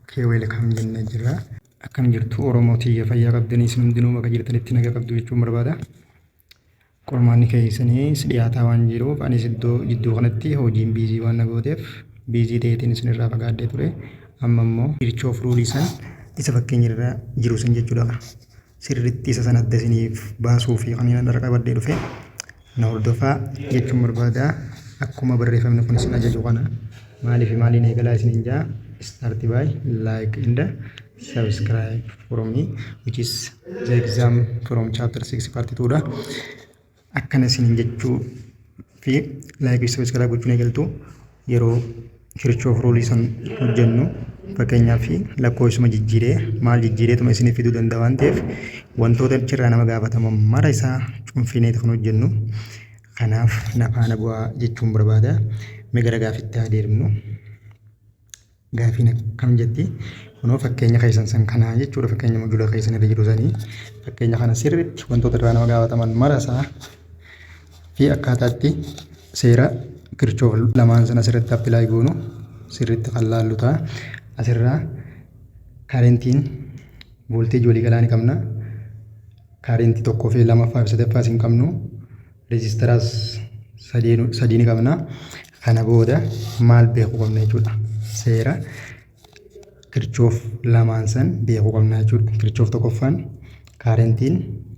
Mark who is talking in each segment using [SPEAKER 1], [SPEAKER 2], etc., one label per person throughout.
[SPEAKER 1] Okay, welcome jennee jirra. Akkam jirtu Oromoo tiyya, fayyaa qabdanii? Isin hundinuu bakka jirtanitti nagaa qabdu jechuun barbaada. Qormaanni keessanis dhiyaataa waan jiruuf, anis iddoo jidduu kanatti hojiin busy waan na gooteef, busy ta'eetiin isinirraa fagaadhee ture. Amma immoo Kirchhoff rule san, isa fakkeenya irra jiru san jechuudha. Sirriitti isa sana adda isiniif baasuu fi kan inni irra qabadhee dhufe na hordofaa jechuun barbaada. Akkuma barreeffamni kun isin ajaju kana maaliif maaliin eegalaa isiniin jaa, start by like and subscribe from me, which is the exam from chapter 6 part 2 dha. Akkana isiniin jechuu fi like fi subscribe gochuun eegaltu. Yeroo Kirchhoff rule san hojjennu, fakkeenyaaf lakkoofsuma jijjiiree maal jijjiireetuma isiniif fiduu danda'a waan ta'eef, wantoota achirraa nama gaafataman mara isaa cunfineeti kan hojjennu. Kanaaf na faana bu'aa jechuun barbaada. Mee gara gaafitti haa deemnu. Gaafiin akkam jetti? Kunoo fakkeenya keessan san kanaa jechuudha. Fakkeenya module keessan irra jiru sanii. Fakkeenya kana sirriitti wantoota irraa nama gaafataman mara isaa fi akkaataatti seera Kirchhoff lamaan sana asirratti apply goonu sirriitti kan laallu ta'a. Asirraa kaarentiin voltage waliigalaa ni qabna. Kaarentii tokkoo fi lamaffaa fi sadaffaas hin qabnu. Reziistaraas sadii ni qabna. Kana booda maal beekuu qabna jechuudha? Seera Kirchhoff lamaan san beekuu qabna jechuudha. Kirchhoff tokkoffaan kaarentiin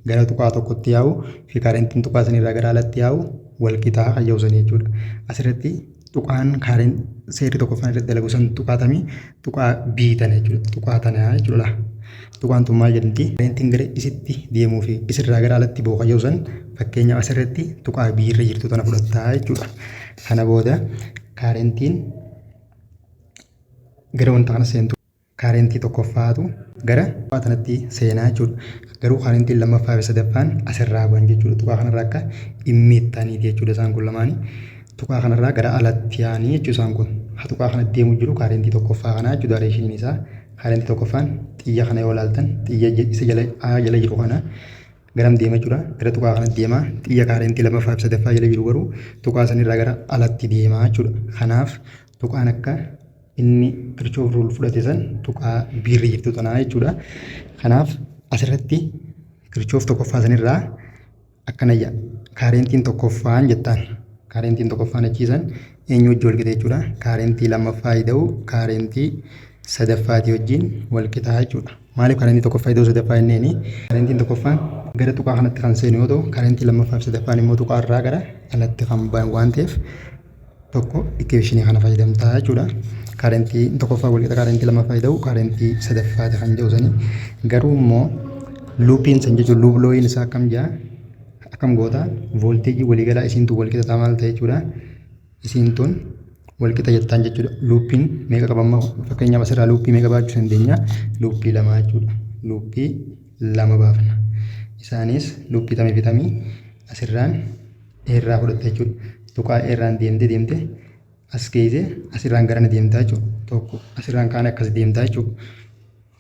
[SPEAKER 1] gara tuqaa tokkotti yaa'u fi kaarentiin tuqaa sanirraa gara alatti yaa'u wal qixaa kan jedhu sanii jechuudha. Asirratti tuqaan kaaren seerri tokkoffaan irratti dalagu san tuqaatamii tuqaa B tana jechuudha. Tuqaa tana jechuudha. Tuqaan tun maal jedhamti? Kaarentiin gara isitti deemuu fi isirraa gara alatti bahu kan jedhu san, fakkeenyaaf asirratti tuqaa B irra jirtu tana fudhattaa jechuudha. Kana booda kaarentiin gara wanta kana seentu, kaarentii tokkoffaatu gara tuqaa tanatti seenaa jechuudha. Garuu kaarentiin lammaffaa fi sadaffaan asirraa bu'an jechuudha. Tuqaa kanarraa akka dhimmiittaniiti jechuudha isaan kun lamaanii. Tuqaa kanarraa gara alatti yaa'anii jechuudha isaan kun. Ha tuqaa kanatti deemu jiru kaarentii tokkoffaa kanaa jechuudha directioniin isaa. Kaarentii tokkoffaan xiyya kana yoo ilaaltan, xiyya isa jala A jala jiru kana garam deema jechuudha? Gara tuqaa kanatti deema. Xiyya kaarentii lammaffaa fi sadaffaa jala jiru garuu tuqaa sanirraa gara alatti deema jechuudha. Kanaaf tuqaan akka inni Kirchhoff rule fudhate san tuqaa B irra jirtu tanaa jechuudha. Kanaaf asirratti Kirchhoff tokkoffaa sanirraa akkana jedha. Kaarentiin tokkoffaan jettaan. Kaarentiin tokkoffaan achiisan eenyu wajjin wal qixa jechuudha? Kaarentii lammaffaa ida'u kaarentii sadaffaatii wajjin wal qixaa jechuudha. Maaliif kaarentii tokkoffaa ida'u sadaffaa jenneeni? Kaarentiin tokkoffaan gara tuqaa kanatti kan seenu yoo ta'u, kaarentii lammaffaa fi sadaffaan immoo tuqaa irraa gara alatti kan ba'an waan ta'eef, tokko equationii kana fayyadamtaa jechuudha. Kaarentii tokkoffaa walqixa kaarentii lammaffaa ida'u kaarentii sadaffaati kan jedhu sanii. Garuu immoo loopiin san jechuun loop lawiin isaa akkam jedha? Akkam goota? Voolteejii waliigalaa isiin tun walqixa ta'a maal ta'e jechuudha? Isiin tun walqixa jettaan jechuudha. Loopiin meeqa qabamma? Fakkeenyaaf asirraa loopii meeqa baachuu dandeenya? Loopii lama jechuudha. Loopii lama baafna. Isaanis loopii tamii fi tamii? Asirraan eerraa fudhatta jechuudha. Tuqaa eerraan deemtee deemtee as geessee asirraan garana deemtaa jechuudha. Tokko asirraan kaan akkas deemtaa jechuudha.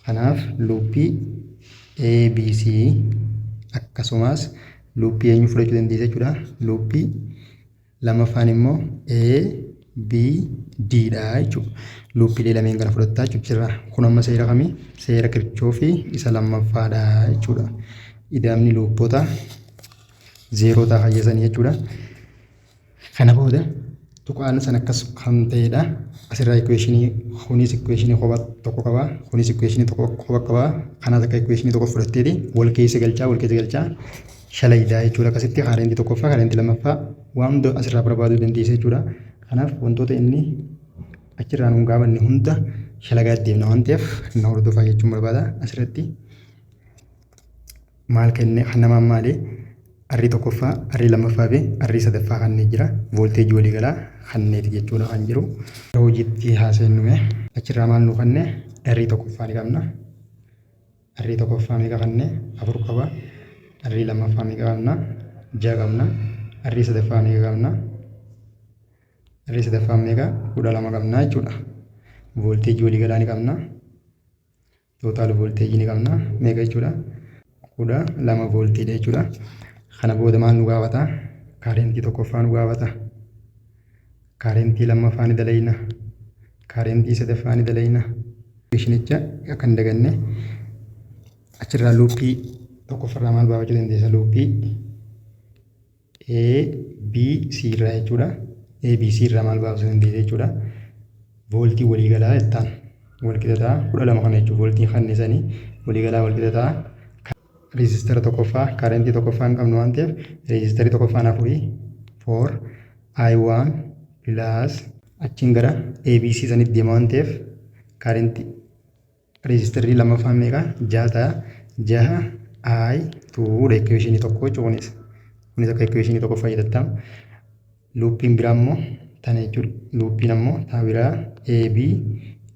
[SPEAKER 1] Kanaaf loopii ABC, akkasumas loopii eenyu fudhachuu dandeessa jechuudha? Loopii lammaffaan immoo A B D dha jechuudha. Loopiilee lameen kana fudhattaa jechuudha. Kun amma seera kamii? Seera Kirchhoffii isa lammaffaadha jechuudha. Ida'amni loopota zeeroo ta'a fayyasanii jechuudha. Kana booda tuqaan san akkas kan ta'edha. Asirraa equationii kunis equationii kophaa tokko qaba. Kunis equationii tokko kophaa qaba. Kanaas akka equationii tokko fudhatteeti wal keessa galchaa, wal keessa galchaa shalaydaa jechuudha. Akkasitti kaarentii tokkoffaa, kaarentii lammaffaa waan hunda asirraa barbaaduu dandeessa jechuudha. Kanaaf wantoota inni achirraa nuun gaafanne hunda shalagaa deemna waan ta'eef, na hordofaa jechuun barbaada. Asirratti maal kenne? Kan namaan maali? R tokkoffaa, R lammaffaa fi R sadaffaa kanneen jira. Voolteejii waliigalaa kanneeti jechuudha kan jiru. Hojiitti haaseennume achirraa maal nu kenne? R tokkoffaa ni qabna. R tokkoffaa meeqa kanne? Afur qaba. R lammaffaa meeqa qabna? Ja'a qabna. R sadaffaa meeqa qabna? R sadaffaa meeqa? 12 qabna jechuudha. Voolteejii waliigalaa ni qabna. Total voolteejii ni qabna. Meeqa jechuudha? 12 vooltiidha jechuudha. Kana booda maal nu gaafata? Kaarentii tokkoffaa nu gaafata. Kaarentii lammaffaa ni dalayna. Kaarentii sadaffaa ni dalayna. Equationicha akka hin daganne. Achirraa loopii tokkoffarraa maal baafachuu dandeessa? Loopii A B C irraa jechuudha. A B C irraa maal baafachuu dandeessa jechuudha? Vooltii waliigalaa jettaan walqixa ta'a 12 kana jechuudha. Vooltii kannisanii waliigalaa walqixa ta'a. Resistor tokkoffaa, kaarentii tokkoffaa hin qabnu waan ta'eef, resistorii tokkoffaan afurii, 4 I1 plus achiin gara ABC sanitti deema waan ta'eef, kaarentii resistorii lammaffaan meeqa? Jaha ta'a. Jaha I 2 dha equationii tokko jechuudha. Kunis akka equationii tokko fayyadattama. Loopiin biraa immoo tana jechuudha. Loopiin ammoo taa biraa A B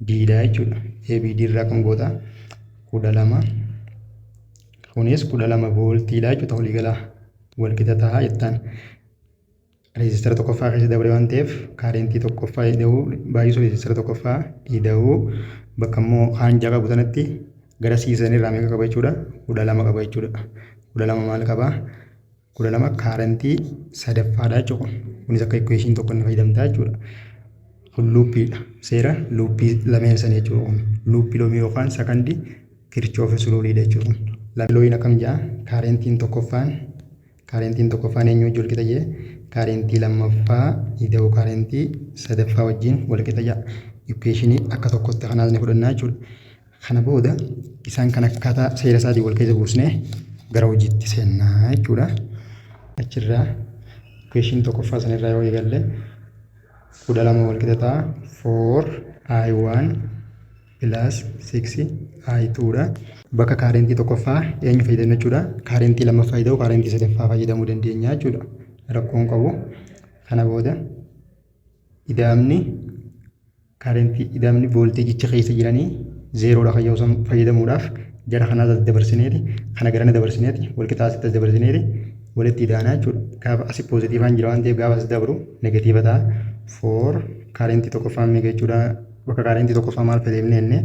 [SPEAKER 1] D dha jechuudha. A B D irraa kan goota 12. Kunis 12 vooltiidha jechuudha. Waliigalaa walqixa ta'a jettaan. Resistor tokkoffaa keessa dabre waan ta'eef, kaarentii tokkoffaa ida'uu baay'isuu resistor tokkoffaa ida'uu bakka immoo kaan ja'a qabu sanatti gara siisan irraa meeqa qaba jechuudha? 12 qaba jechuudha. 12 maal qaba? 12 kaarentii sadaffaadha jechuudha. Kunis akka equation tokko inni fayyadamtaa jechuudha. Kun loopiidha. Seera loopii lameen sana jechuudha kun. Loopii lawii yookaan second Kirchhoff's lawdha jechuudha kun. Lawiin akkam jedha? Kaarentiin tokkoffaan eenyu wajjin walqixa jee? Kaarentii lammaffaa ida'uu kaarentii sadaffaa wajjin walqixa jedha. Equationii akka tokkotti kanaas ni fudhannaa jechuudha. Kana booda isaan kan akkaataa seera isaatiin wal keessa buusnee gara hojiitti seennaa jechuudha. Achirraa equation tokkoffaa sanirraa yoo eegalle, 12 walqixa ta'a 4 I1 plus 6 I2 dha. Bakka kaarentii tokkoffaa eenyu fayyadamna jechuudha? Kaarentii lammaffaa ida'uu kaarentii sadaffaa fayyadamuu dandeenya jechuudha. Rakkoon qabu. Kana booda ida'amni kaarentii, ida'amni voolteejicha keessa jiranii zeeroodha kan yoo fayyadamuudhaaf, jara kanaas as dabarsineeti, kana garana dabarsineeti, walqixa asitti as dabarsineeti walitti ida'anaa jechuudha. Gaafa asi poozitiivaan jira waan ta'eef, gaafa as dabru negatiiva ta'a. 4 kaarentii tokkoffaan meeqa jechuudha? Bakka kaarentii tokkoffaa maal fayyadamne jennee?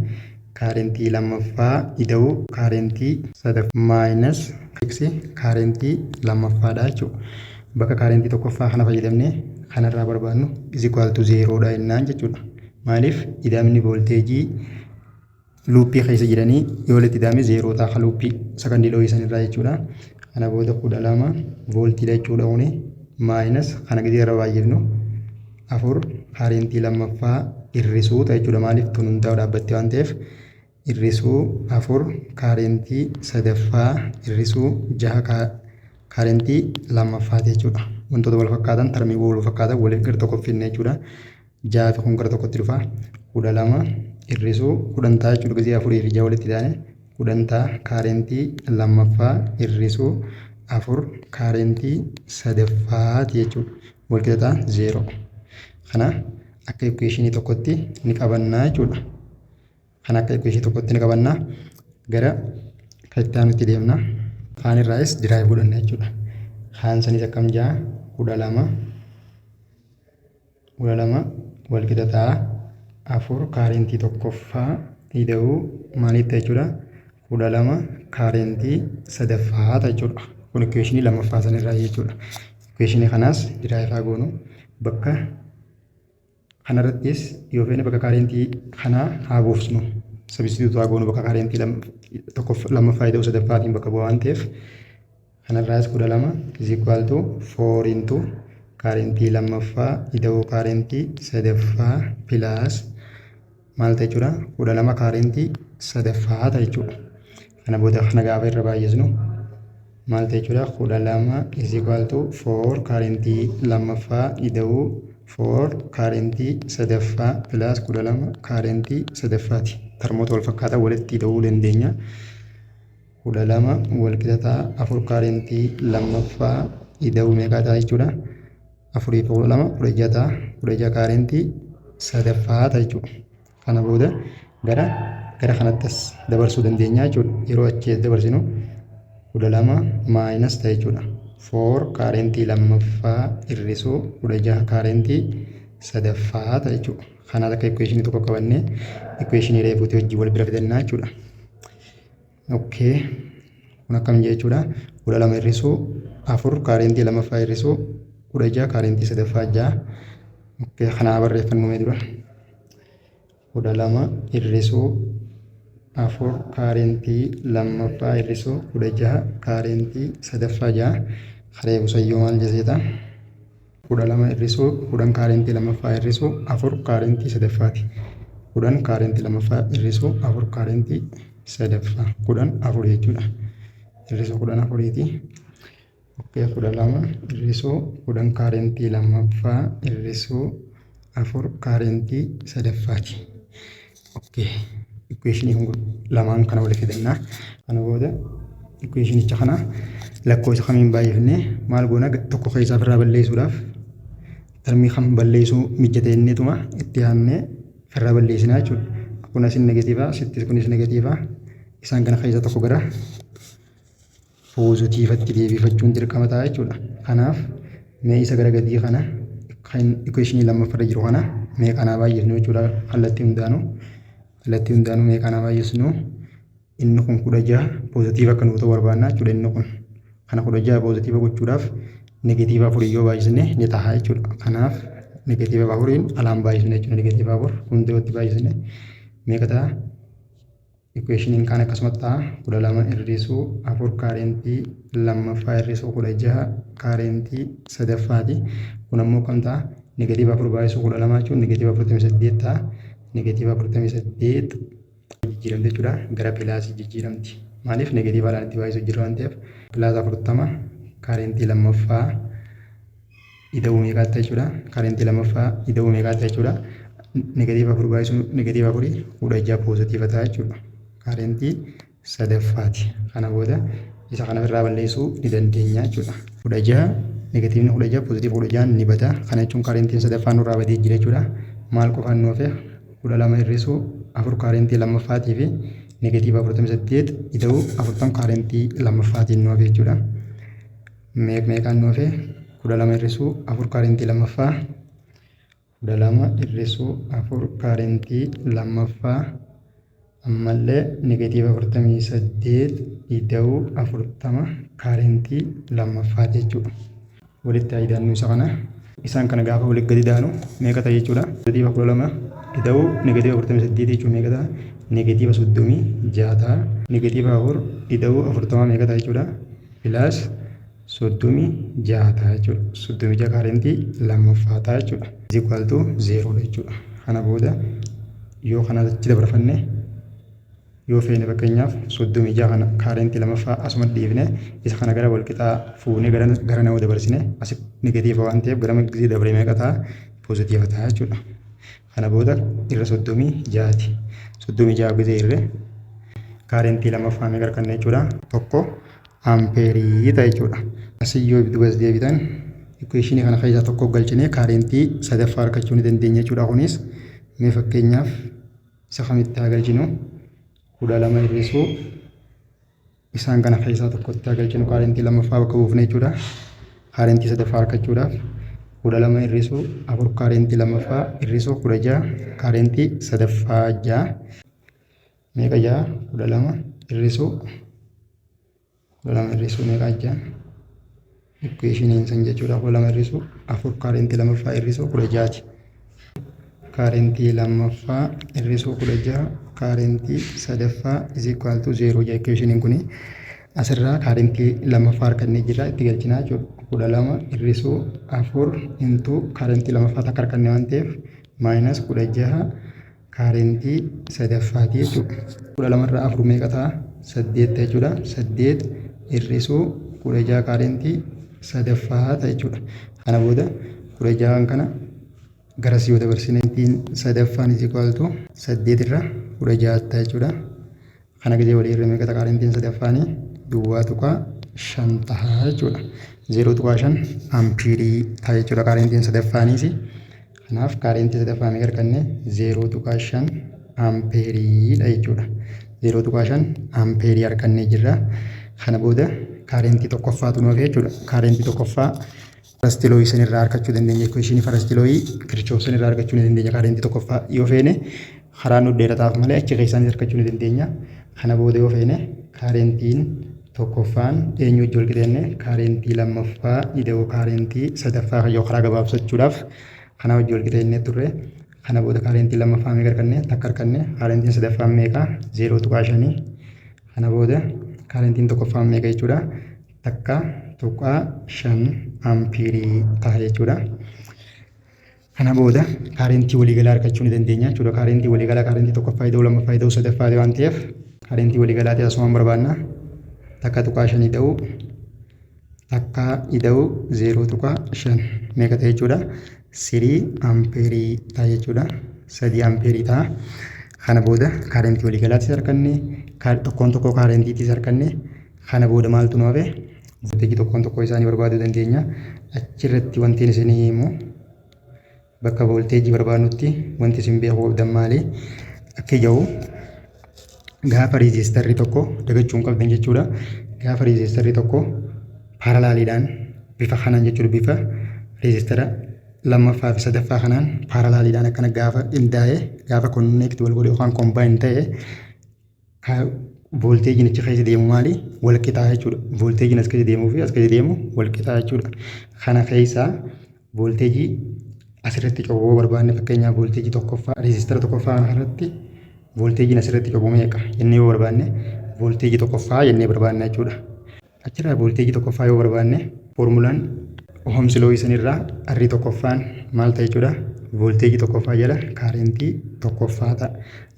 [SPEAKER 1] Kaarentii lammaffaa ida'uu kaarentii sadaffaa minus 6 kaarentii lammaffaadha jechuudha. Bakka kaarentii tokkoffaa kana fayyadamnee kanarraa barbaadnu is equal to zeeroodha jennaan jechuudha. Maaliif? Ida'amni voolteejii loopii keessa jiranii yoo walitti ida'ame zeeroo ta'a loopii second lawii sanirraa jechuudha. Kana booda 12 vooltiidha jechuudha kuni, minus kana gisee irra baay'ifnu afur kaarentii lammaffaa hir'isuu ta'a jechuudha. Maaliif? Tun hundaa'u dhaabbatte waan ta'eef, hir'isuu afur kaarentii sadaffaa hir'isuu jaha kaarentii lammaffaati jechuudha. Wantoota wal fakkaatan, termii wal fakkaatan waliif gara tokko finne jechuudha. Jaha fi kun gara tokkotti dhufa. 12 hir'isuu 10 ta'a jechuudha. Gisee afurii fi jaha walitti taane 10 ta'a. Kaarentii lammaffaa hir'isuu afur kaarentii sadaffaati jechuudha. Walqixa ta'a zeeroo. Kana akka equationii tokkotti ni qabannaa jechuudha. Kana akka equationii tokkotti ni qabannaa. Gara kan itti aanutti deemna. Kaan irraayis derive godhanna jechuudha. Kaan sanis akkam ja'a? 12, 12 walqixa ta'a afur kaarentii tokkoffaa ida'uu maalitti jechuudha? 12 kaarentii sadaffaa ta'a jechuudha. Kun equationii lammaffaa sanirraa jechuudha. Equationii kanaas derive haa goonu. Bakka kanarrattis yoo feene bakka kaarentii kanaa haa buufnu. Substitute haa goonu. Bakka kaarentii lammaffaa ida'uu sadaffaatiin bakka bu'aa waan ta'eef, kanarraas 12 is equal to 4 into kaarentii lammaffaa ida'uu kaarentii sadaffaa plus maal ta'a jechuudha? 12 kaarentii sadaffaa ta'a jechuudha. Kana booda kana gaafa irra baay'isnu maal ta'a jechuudha? 12 is equal to 4 kaarentii lammaffaa ida'uu 4 kaarentii sadaffaa plus 12 kaarentii sadaffaati. Termoota wal fakkaataa walitti ida'uu dandeenya. 12 wal qixa ta'a afur kaarentii lammaffaa ida'uu meeqaa ta'a jechuudha? Afurii fi 12 16 ta'a. 16 kaarentii sadaffaa ta'a jechuudha. Kana booda gara kanattis dabarsuu dandeenya jechuudha. Yeroo achi dabarsinu 12 minus ta'a jechuudha. 4 kaarentii lammaffaa hir'isuu 16 kaarentii sadaffaa ta'a jechuudha. Kanaaf akka equationii tokko qabannee equationii reefuutii wajjin wal bira fidannaa jechuudha. Okay. Kun akkam jechuudha? 12 hir'isuu afur kaarentii lammaffaa hir'isuu 16 kaarentii sadaffaa ja'a. Okay. Kanaa barreeffannu mee dura. 12 hir'isuu 4 kaarentii lammaffaa hir'isuu 16 kaarentii sadaffaa ja'a. Karee busayyoo maal jeseeta? 12 hir'isuu 10 kaarentii lammaffaa hir'isuu 4 kaarentii sadaffaati. 10 kaarentii lammaffaa hir'isuu 4 kaarentii sadaffaa, 10 4 jechuudha. Hir'isuu 10 4ti. Okay, 12 hir'isuu 10 kaarentii lammaffaa hir'isuu 4 kaarentii sadaffaati. Okay, equationii kun lamaan kana walitti fidannaa. Kana booda equationicha kana lakkoofsa kamiin baay'ifnee maal goona? Tokko keessaa ofirraa balleessuudhaaf tarmii kam balleessuu mijjate inneetuma itti aannee ofirraa balleessinaa jechuudha. Kun asin negatiivaa, asittis kunis negatiivaa. Isaan kana keessaa tokko gara poozitiivatti deebifachuun dirqama ta'a jechuudha. Kanaaf mee isa gara gadii kana, kan equationii lammaffaarra jiru kana, mee kanaa baay'isnu jechuudha. Kallattii hundaanuu mee kanaa baay'isnu. Inni kun 16 poozitiiva akka nuu ta'u barbaanna jechuudha. Inni kun kana 16 poozitiiva gochuudhaaf negatiiva afurii yoo baay'isne ni ta'a jechuudha. Kanaaf negatiiva afuriin alaan baay'isne jechuudha. Negatiiva afur hundatti baay'isne meeqa ta'a? Equationiin kaan akkasumatti ta'a. 12 hir'isuu 4 kaarentii lammaffaa hir'isuu 16 kaarentii sadaffaati. Kun ammoo kam ta'a? Negatiiva afur baay'isuu 12 jechuun negatiiva 48 ta'a. Negatiiva 48 jijjiiramti jechuudha. Gara plusii jijjiiramti. Maaliif? Negatiiva alaan itti baay'isuu jira waan ta'eef. Plus 40 kaarentii lammaffaa ida'uu meeqaatti jechuudha? Kaarentii lammaffaa ida'uu meeqaatti jechuudha? Negatiiva afur baay'isuu negatiiva afurii 16 poozitiiva ta'a jechuudha. Kaarentii sadaffaati. Kana booda isa kana irraa balleessuu ni dandeenya jechuudha. 16, negatiivni 16 poozitiiva 16 ni bada. Kana jechuun kaarentiin sadaffaan nurraa badee jira jechuudha. Maal qofaan nu hafe? 12 hir'isuu 4 kaarentii lammaffaatii fi negatiiva 48 ida'uu 40 kaarentii lammaffaatiin nu hafe jechuudha. Meeqaan nu hafe? 12 hir'isuu 4 kaarentii lammaffaa, 12 hir'isuu 4 kaarentii lammaffaa, ammallee negatiiva 48 ida'uu 40 kaarentii lammaffaati jechuudha. Walitti haa idaannu isa kana. Isaan kana gaafa walitti gadi daanu meeqa ta'a jechuudha? Negatiiva 12 ida'uu negatiiva 48 jechuun meeqa ta'a? Negatiiva 36 ta'a. Negatiiva 4 ida'uu 40 meeqa ta'a jechuudha? Plus 36 ta'a jechuudha. 36 kaarentii lammaffaa ta'a jechuudha. Is equal to 0 dha jechuudha. Kana booda yoo kana achi dabarfanne, yoo feene, fakkeenyaaf 36 kana kaarentii lammaffaa asuma dhiifne, isa kana gara walqixaa fuunee gara nama dabarsine, asi negatiiva waan ta'eef gara gisee dabaree meeqa ta'a? Poozitiiva ta'a jechuudha. Kana booda irra 36ti. 36 gisee irree kaarentii lammaffaa meeqa arganna jechuudha? 1 ampeerii ta'a jechuudha. Asii yoo duubas deebitan, equationii kana keessaa tokko galchinee kaarentii sadaffaa argachuu ni dandeenya jechuudha. Kunis mee fakkeenyaaf isa kamitti haa galchinu? 12 hir'isuu, isaan kana keessaa tokkotti haa galchinu, kaarentii lammaffaa bakka buufne jechuudha. Kaarentii sadaffaa argachuudhaaf 12 hir'isuu 4 kaarentii lammaffaa hir'isuu 16 kaarentii sadaffaa ja'a. Meeqa ja'a? 12 hir'isuu, 12 hir'isuu meeqa ja'a? Equationiin san jechuudha. 12 hir'isuu 4 kaarentii lammaffaa hir'isuu 16ti. Kaarentii lammaffaa hir'isuu 16 kaarentii sadaffaa is equal to 0 jedha equationiin kuni. Asirraa kaarentii lammaffaa argannee jirra, itti galchinaa jechuudha. 12 hir'isuu 4 into kaarentii lammaffaa takka arganne waan ta'eef minus 16 kaarentii sadaffaati jechuudha. 12 irraa 4 meeqa ta'a? 8 ta'a jechuudha. 8 hir'isuu 16 kaarentii sadaffaa ta'a jechuudha. Kana booda 16 kana garas yoo dabarsine, sadaffaan is equal to 8 irra 16 ta'a jechuudha. Kana gisee walii irra meeqa ta'a kaarentiin sadaffaanii? 0.5 ta'a jechuudha. 0.5 ampiirii ta'a jechuudha kaarentiin sadaffaaniis. Kanaaf kaarentii sadaffaa meeqa arganne? 0.5 ampeeriidha jechuudha. 0.5 ampeerii argannee jirra. Kana booda kaarentii tokkoffaatu nu hafe jechuudha. Kaarentii tokkoffaa first law sanirraa argachuu dandeenya. Equationii first law Kirchhoff sanirraa argachuu ni dandeenya. Kaarentii tokkoffaa yoo feene, karaa nu dheerataaf malee achi keessaanis argachuu ni dandeenya. Kana booda yoo feene, kaarentiin tokkoffaan eenyu wajji wal qixeenne? Kaarentii lammaffaa ida'uu kaarentii sadaffaa yoo karaa gabaabsachuudhaaf kana wajji wal qixeennee turre. Kana booda kaarentii lammaffaa meeqa arganne? Takka arganne. Kaarentiin sadaffaan meeqa? 0.5. Kana booda kaarentiin tokkoffaan meeqa jechuudha? 1.5 ampiirii ta'a jechuudha. Kana booda kaarentii waliigalaa argachuu ni dandeenya jechuudha. Kaarentii waliigalaa kaarentii tokkoffaa ida'uu lammaffaa ida'uu sadaffaa waan ta'eef, kaarentii waliigalaa asumaan barbaanna. 1.5 ida'uu takka ida'uu 0.5 meeqa ta'e jechuudha? 3 ampeerii ta'a jechuudha. 3 ampeerii ta'a. Kana booda kaarentii waliigalaatis arganne, tokkoon tokkoo kaarentiitis arganne. Kana booda maaltu nu hafe? Volteejii tokkoon tokkoo isaanii barbaaduu dandeenya. Achirratti wanti isinii himu, bakka volteejii barbaadnutti wanti isin beekuu qabdan maali? Akka ija'u gaafa resistorri tokko dagachuu hin qabdan jechuudha. Gaafa resistorri tokko paralleliidhaan bifa kanaan jechuudha, bifa resistora lammaffaa fi sadaffaa kanaan paralleliidhaan akkana gaafa qindaa'e, gaafa connect wal godhe yookaan combine ta'e, volteejiin achi keessa deemu maali? Wal qixaa jechuudha. Volteejiin as keessa deemuu fi as keessa deemu wal qixaa jechuudha. Kana keessaa volteejii asirratti cobuu barbaanne, fakkeenyaaf volteejii tokkoffaa resistora tokkoffaa irratti volteejiin asirratti cobu meeqa jennee yoo barbaanne, volteejii tokkoffaa jennee barbaanna jechuudha. Achirraa volteejii tokkoffaa yoo barbaanne, foormulaan Ohm's law sanirraa R tokkoffaan maal ta'a jechuudha? Volteejii tokkoffaa jala kaarentii tokkoffaa ta'a.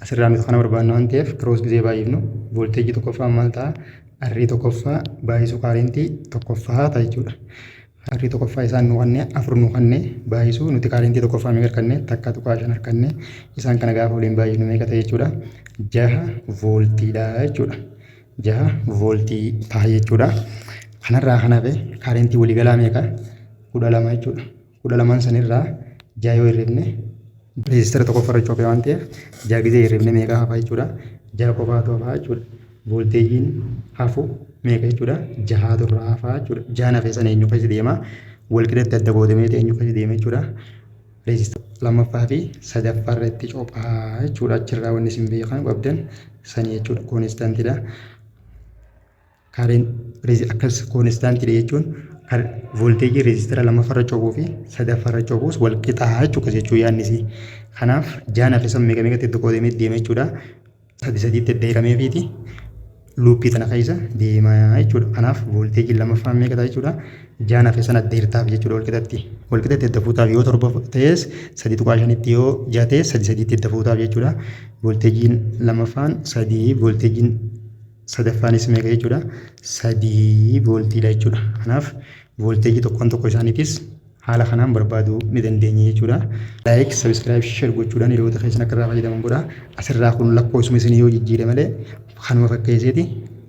[SPEAKER 1] Asirraa nuti kana barbaanna waan ta'eef, cross gizee baay'ifnu volteejii tokkoffaan maal ta'a? R tokkoffaa baay'isuu kaarentii tokkoffaa ta'a jechuudha. R tokkoffaa isaan nu kannee 4 nu kannee, baay'isuu nuti kaarentii tokkoffaa meeqa arganne? 1.5 arganne. Isaan kana gaafa waliin baay'ifnu meeqa ta'e jechuudha? 6 vooltiidha jechuudha. 6 vooltii ta'a jechuudha. Kanarraa kan hafe kaarentii waliigalaa meeqa? 12 jechuudha. 12n sanirraa 6 yoo hirrifne, resistora tokkoffaa irra cophe waan ta'eef, 6 gizee hirrifne meeqa hafa jechuudha? 6 qofaatu hafa jechuudha. Voolteejiin hafu meeqa jechuudha? Jahaatu irraa hafa jechuudha. Jahan hafe sana eenyu keessa deema? Walqixatti adda qoodamee eenyu keessa deema jechuudha? Resistora lammaffaa fi sadaffaa irratti cophaa jechuudha. Achirraa wanni isin beekan qabdan sanii jechuudha. Constantiidha. Kaareen akkas constantiidha jechuun voolteejii resistora lammaffaa irra cophuu fi sadaffaa irra cophuus wal qixaa jechuudha jechuu yaadni. Kanaaf jahan hafe san meeqa meeqatti adda qoodamee deema jechuudha? Sadi sadiitti adda hirameefiiti loopii tana keessa deema jechuudha. Kanaaf voolteejiin lammaffaan meeqa ta'a jechuudha? Jahan hafe sana adda hirtaaf jechuudha walqixatti. Walqixatti adda fuutaaf, yoo 7 ta'es 3.5tti, yoo 6 ta'es sadi sadiitti adda fuutaaf jechuudha. Voolteejiin lammaffaan 3, voolteejiin sadaffaanis meeqa jechuudha? 3 vooltiidha jechuudha. Kanaaf voolteejii tokkoon tokko isaaniitis haala kanaan barbaaduu ni dandeenya jechuudha. Like, subscribe, share gochuudhaan hiriyoota keessan akka irraa fayyadaman godha. Asirraa kun lakkoofsuma isinii yoo jijjiire malee kanuma fakkeesseeti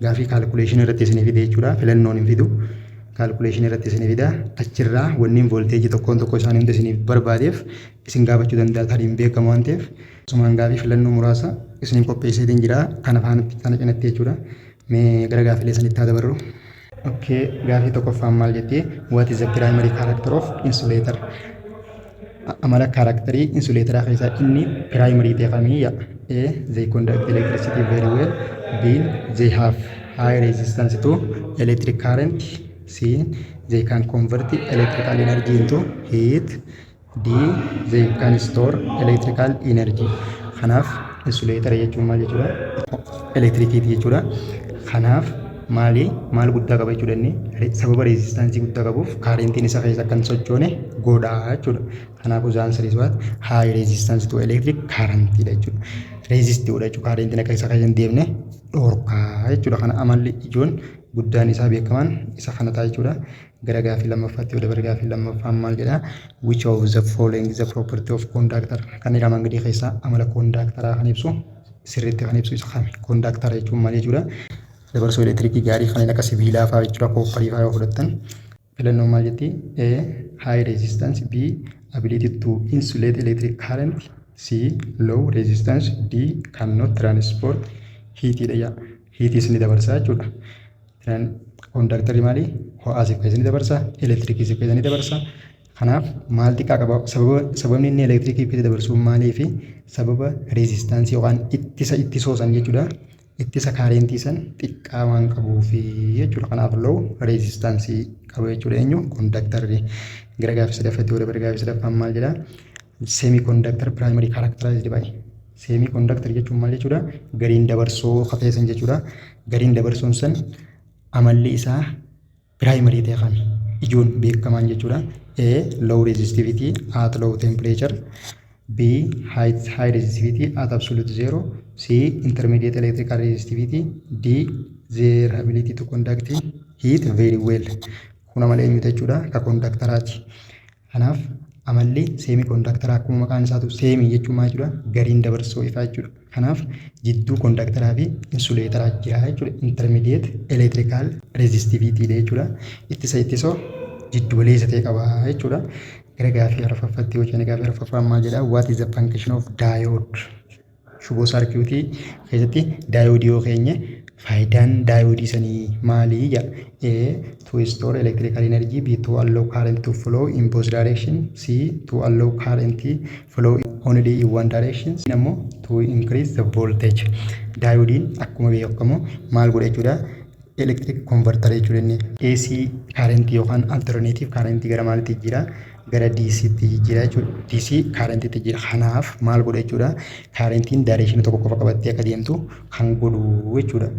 [SPEAKER 1] gaafii calculationii irratti isinii fide jechuudha. Filannoon hin fidu. Calculationii irratti isinii fida. Achirraa wanniin voolteejii tokkoon tokko isaanii hunda isiniif barbaadeef isin gaafachuu danda'a, tarii hin beekamu waan ta'eef. Asumaan gaafii filannoo muraasa isiniif qopheesseetiin jira. Kana faanatti kana cinatti jechuudha. Mee gara gaafilee sanitti haa dabarru. Okay, gaafii tokkoffaan maal jetti? What is the primary character of insulator? Amala characterii insulatoraa keessaa inni primary ta'e kamii? A. They conduct electricity very well. B. They have high resistance to electric current. C. They can convert electrical energy into heat. D. They can store electrical energy. Kanaaf insulator jechuun maal jechuudha? Elektirikiiti jechuudha. Kanaaf maali maal guddaa qaba jechuudha? Inni sababa resistanceii guddaa qabuuf kaarentiin isa keessa akka hin sochoone godhaa jechuudha. Kanaafuu the answer is what? High resistance to electric current dha jechuudha. Resist godha jechuudha, kaarentiin akka isa keessa hin deemne dhorkaa jechuudha. Kana amalli ijoon guddaan isaa beekamaan isa kana ta'a jechuudha. Gara gaafii lammaffaatti yoo dabarre, gaafii lammaffaan maal jedhaa? Which of the following is the property of conductor? Kan armaan gadii keessaa amala conductoraa kan ibsu, sirriitti kan ibsu isa kami? Conductor jechuun maal jechuudha? Dabarsoo elektirikii gaarii kanneen akka sibiilaa fa'aa jechuudha. Copperii fa'aa yoo fudhattan, filannoon maal jetti? A. High resistance. B. Ability to insulate electric current. C. Low resistance. D. Cannot transport heat dha yaa. Heatis ni dabarsa jechuudha. Conductorri maali? Ho'aa siif keessa ni dabarsa, elektirikii siif keessa ni dabarsa. Kanaaf maal xiqqaa qaba? Sababni inni elektirikii keessa dabarsuuf maaliifi? Sababa resistanceii yookaan ittisa ittisoo san jechuudha. Ittisa kaarentii san xiqqaa waan qabuufi jechuudha. Kanaaf low resistanceii qaba jechuudha. Eenyu? Conductorri. Gara gaaffii sadaffaatti yoo dabarre, gaaffii sadaffaan maal jedhaa? Semiconductor primary characterized by. Semiconductor jechuun maal jechuudha? Gariin dabarsoo kafeessan jechuudha. Gariin dabarsoon san amalli isaa primary ta'e kami? Ijoon beekamaan jechuudha. A. Low resistivity at low temperature. B. High resistivity at absolute zero. C. Intermediate electrical resistivity. D. Their ability to conduct heat very well. Kun amala eenyuti jechuudha? Ka conductoraati. Kanaaf amalli semiconductoraa akkuma maqaan isaatu semi jechuun maal jechuudha? Gariin dabarsoo ifaa jechuudha. Kanaaf jidduu conductoraa fi insulatoraa jira jechuudha. Intermediate electrical resistivity jechuudha. Ittisa ittisoo jiddu galeessa ta'e qaba jechuudha. Gara gaafii arfaffaatti yoo jennu, gaafii arfaffaan maal jedhaa? What is the function of diode? Shuboo saarkiyuutii keessatti daayoodii yoo keenye faayidaan daayoodii sanii maalii jedha. A. To store electrical energy. B. To allow current to flow in both direction. C. To allow current flow only in one direction. Ammoo to increase the voltage. Daayoodiin akkuma beekamu maal godha jechuudha? Electric converter jechuudha inni. AC current yookaan alternative current gara maalitti jijjiira? Gara DC tti jijjiira jechuudha. DC current tti jijjiira. Kanaaf maal godha jechuudha? Currentiin direction tokko qofa qabattee akka deemtu kan godhu jechuudha.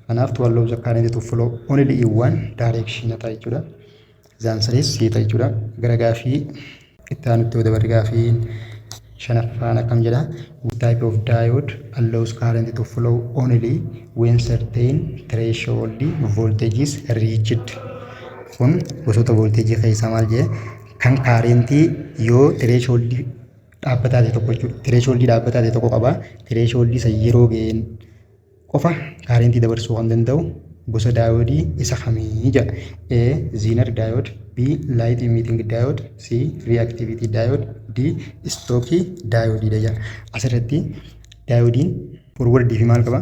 [SPEAKER 1] Kanaaf to allow the current to flow only in one direction ta'a jechuudha. The answer is C ta'a jechuudha. Gara gaafii itti aanutti yoo dabarre, gaafiin shanaffaan akkam jedha? Type of diode allows current to flow only when certain threshold voltage is reached. Kun gosoota volteejii keessaa maal jedhe? Kan currentii yoo threshold dhaabbataa ta'e tokko jechuudha. Threshold dhaabbataa ta'e tokko qaba. Threshold isa yeroo ga'een qofa currentii dabarsuu kan danda'u gosa daayoodii isa kamii jedha. A. Zener diode. B. Light emitting diode. C. Reactivity diode. D. Schottky diode dha jedha. Asirratti daayoodiin forwardii fi maal qaba?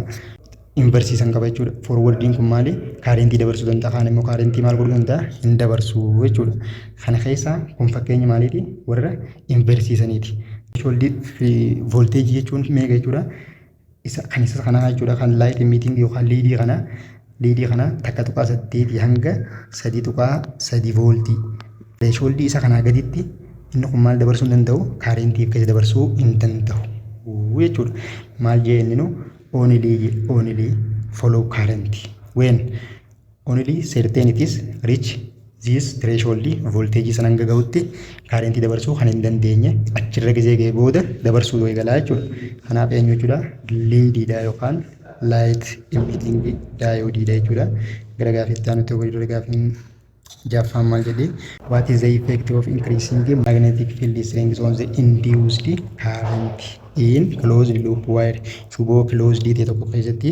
[SPEAKER 1] Inversii san qaba jechuudha. Forwardiin kun maali? Currentii dabarsuu danda'a. Kaan immoo currentii maal godhuu danda'a? Hin dabarsu jechuudha. Kana keessaa kun fakkeenya maaliiti? Warra inversiisaniiti. Volteejii jechuun meeqa jechuudha? Isa kan isa kanaa jechuudha. Kan light emitting yookaan LEDii kana, LEDii kana 1.8 hanga 3.3 vooltii. Thresholdii isa kanaa gaditti inni kun maal dabarsuu hin danda'u? Currentii keessa dabarsuu hin danda'u jechuudha. Maal jee inni nu? Only follow current when only certain it is reach this threshold. Volteejii sana hanga gahutti currentii dabarsuu kan hin dandeenye, achirra gizee ga'e booda dabarsuu eegalaa jechuudha. Kanaaf eenyu jechuudha? LEDiidha yookaan light emitting diodeiidha jechuudha. Gara gaaffiitti aanutti yoo gaafiin jaffaan maal jedhee? What is the effect of increasing magnetic field strength on the induced current in closed loop wire? Shuboo closed ta'e tokko keessatti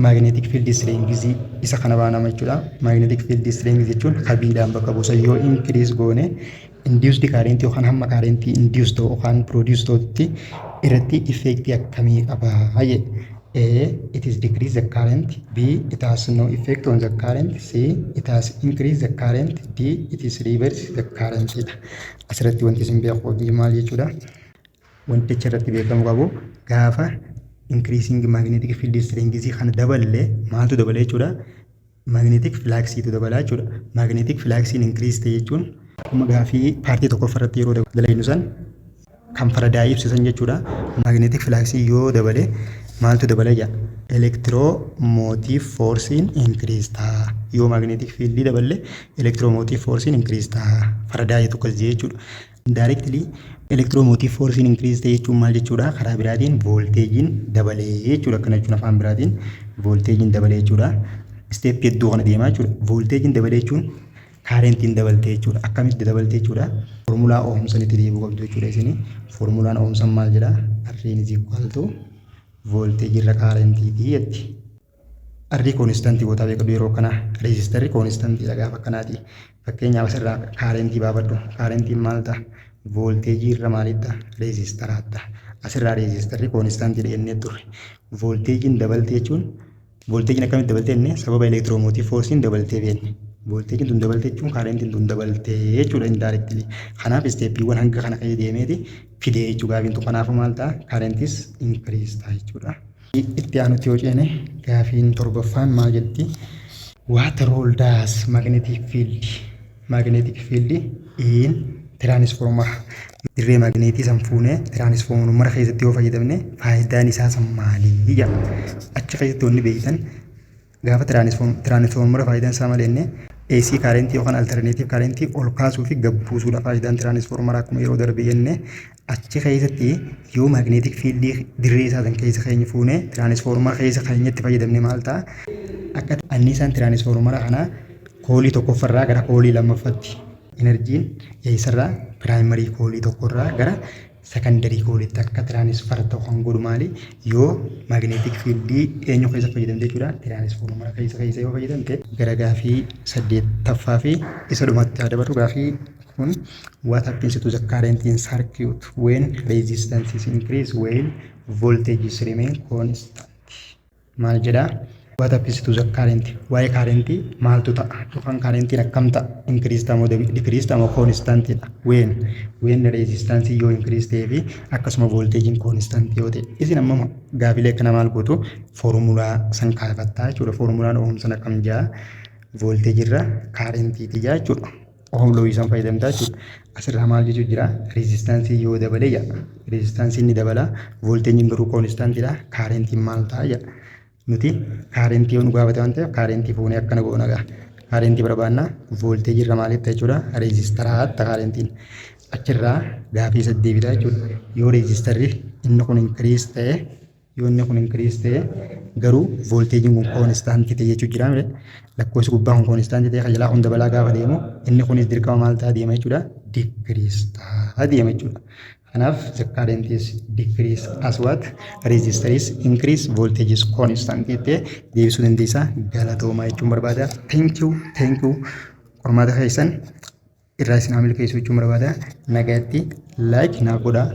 [SPEAKER 1] magnetic field strength isa kana baanama jechuudha. Magnetic field strength jechuun kabiidhaan bakka buusa. Yoo increase goone induced current yookaan hamma current induced ta'u yookaan produce ta'utti irratti effect akkamii qaba jedhe. A. It is decrease the current. B. It has no effect on the current. C. It has increase the current. D. It is reverse the current dha. Asirratti wanti isin beeku maal jechuudha? Wanti achirratti beekamu qabu, gaafa increasing magnetic field strength kana daballee maaltu dabala jechuudha? Magnetic fluxiitu dabala jechuudha. Magnetic fluxiin increase ta'e jechuun akkuma gaafii partii tokkoffaa irratti yeroo dalagnu san kan Faraday ibsisan jechuudha. Magnetic fluxii yoo dabale maaltu dabala jedha? Electromotive forceiin increase ta'a. Yoo magnetic fieldii daballe electromotive forceiin increase ta'a. Faraday tokkos jechuudha. Directly electromotive forceiin increase ta'e jechuun maal jechuudha? Karaa biraatiin voltageiin dabalee jechuudha. Akkana jechuun afaan biraatiin voltageiin dabalee jechuudha. Steppii hedduu kana deemaa jechuudha. Voltageiin dabalee jechuun currentiin dabaltee jechuudha. Akkamitti dabaltee jechuudha? Foormulaa Ohmsanitti deebi'uu qabdu jechuudha isini. Foormulaan Ohmsan maal jedhaa? R'n is equal to voltageii irra currentiitii jetti. R constantii gootaa beekadu yeroo kana, resistorri constantiidha gaafa akkanaati. Fakkeenyaaf asirraa currentii baafadhu. Currentiin maal ta'a? Voltageii irra maalitti ta'a? Resistoraatti ta'a. Asirraa resistorri constantiidha jennee turre. Voltageiin dabaltee jechuun, voltageiin akkamitti dabaltee jennee, sababa electromotive forceiin dabaltee beekne. Voltageiin tun dabaltee jechuun currentiin tun dabaltee jechuudha indirectly. Kanaaf steppiiwwan hanga kana keessa deemeeti fidee jechuu gaafiin tun. Kanaafuu maal ta'a? Currentis increase ta'a jechuudha. Itti aanutti yoo ceene, gaafiin torbaffaan maal jetti? What role does magnetic field in transformer? Dirree maagneetii san fuunee tiraanisfoormara keessatti yoo fayyadamne faayidaan isaa san maalii jedha. Achi keessatti wanni beektan, gaafa tiraanisfoormara faayidaan isaa malee inni AC currentii yookaan alternative currentii ol kaasuu fi gad buusuudha faayidaan tiraanisfoormara, akkuma yeroo darbe jenne. Achi keessatti yoo magnetic fieldii dirree isaa san keessa keenya fuunee tiraanisfoormara keessa keenyatti fayyadamne maal ta'a? Akka anniisaan tiraanisfoormara kanaa coilii tokkoffarraa gara coilii lammaffaatti, energyn eessarraa primary coilii tokkorraa gara secondary coiliitti akka transfer ta'u kan godhu maali? Yoo magnetic fieldii eenyu keessa fayyadamte jechuudha, tiraanisfoormara keessa yoo fayyadamte. Gara gaafii saddeettaffaa fi isa dhumatti haa dabarru. Gaafii kun: what happens to the current in circuit when resistance is increased while voltage is remain constant? Maal jedhaa? What happens to the current? Waa'ee currentii maaltu ta'a yookaan currentiin akkam ta'a? Increase ta'a moo decrease ta'a moo constant dha when resistance yoo increase ta'ee fi akkasuma voltagein constant yoo ta'e? Isin amma gaafilee akkana maal gootu? Foormulaa san kaafattaa jechuudha. Foormulaan Ohm san akkam jaa? Voltage irra currentiiti jaa jechuudha. Ohm law san fayyadamtaa jechuudha. Asirraa maal jechuu jira? Resistanceii yoo dabale jedha, resistanceiin ni dabala, voltageiin garuu constantidha, currentiin maal ta'a jedha. Nuti currentii yoo nu gaafate waan ta'eef, currentii fuunee akkana goona gaa. Currentii barbaanna, voltageii irra maalitti jechuudha? Resistoraatti currentiin. Achirraa gaafii saddeebita jechuudha. Yoo resistorri inni kun increase ta'e, yoo inni kun increase ta'e garuu voltageiin kun constantii ta'e jechuu jira mire? Lakkoofsi gubbaa kun constantii ta'e, kan jalaa kun dabalaa gaafa deemu, inni kunis dirqama maal ta'a deema jechuudha? Decrease ta'a deema jechuudha. Kanaaf the current is decrease as what? Resistor is increase, voltage is constant jettee deebisuu dandeessaa. Galatoomaa jechuun barbaada. Thank you, thank you. Qormaata keessan irraa isin haa milkeessu jechuun barbaada. Nagaatti, like naaf godhaa.